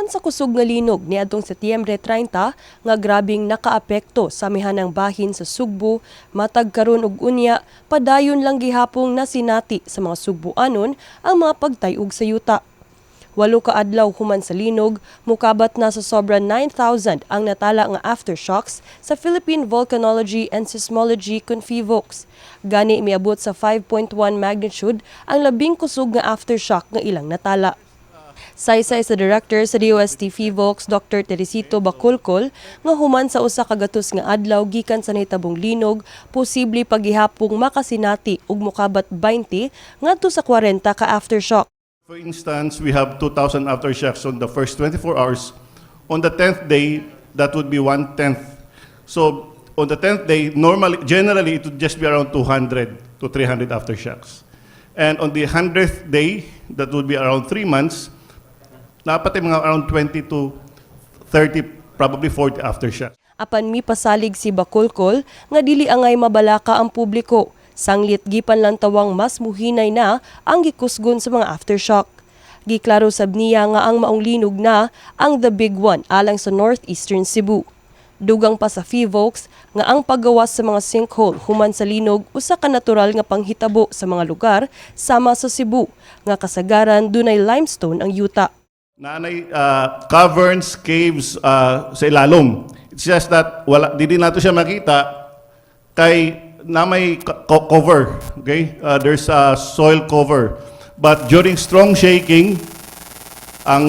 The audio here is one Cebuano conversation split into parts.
Human sa kusog nga linog niadtong Setyembre 30 nga grabing nakaapekto sa amihanang bahin sa Sugbo, matag karon ug unya padayon lang gihapong nasinati sa mga Sugboanon ang mga pagtay-og sa yuta. 8 ka adlaw human sa linog, mukabat na sa sobra 9,000 ang natala nga aftershocks sa Philippine Volcanology and Seismology kon PHIVOLCS. Gani miabot sa 5.1 magnitude ang labing kusog nga aftershock nga ilang natala. Saysay sa director sa DOST PHIVOLCS, Dr. Teresito Bacolcol, nga human sa 100 nga adlaw gikan sa nahitabong linog, posible pagihapong makasinati og mokabat 20 ngadto sa 40 ka aftershock. For instance, we have 2,000 aftershocks on the first 24 hours. On the 10th day, that would be one-tenth. So on the 10th day, normally, generally, it would just be around 200 to 300 aftershocks. And on the 100th day, that would be around 3 months, dapat ay mga around 20 to 30, probably 40 aftershocks. Apan mipasalig si Bacolcol nga dili angay mabalaka ang publiko. Sanglit gipanlantawang mas muhinay na ang gikusgon sa mga aftershock. Giklaro sab niya nga ang maong linog na ang the big one alang sa northeastern Cebu. Dugang pa sa PHIVOLCS nga ang paggawas sa mga sinkhole human sa linog usa ka natural nga panghitabo sa mga lugar sama sa Cebu nga kasagaran dunay limestone ang yuta. Naa nay caverns, caves sa ilalom. It's just that wala, di din nato siya makita kay na may cover, okay? There's a soil cover. But during strong shaking, ang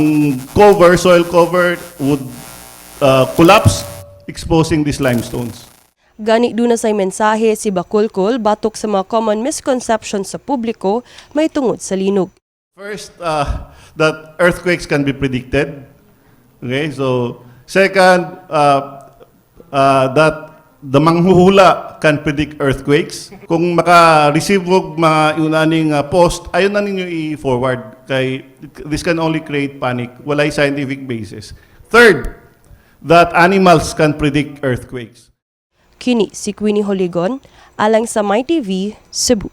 cover, soil cover would collapse, exposing these limestones. Gani duna say mensahe si Bacolcol batok sa mga common misconceptions sa publiko may tungod sa linog. First, that earthquakes can be predicted. Okay, so second, that the manghuhula can predict earthquakes. Kung maka-receive og mga unaning post, ayaw na ninyo i-forward. Kay this can only create panic. Walay scientific basis. Third, that animals can predict earthquakes. Kini si Queenie Holigon alang sa MyTV, Cebu.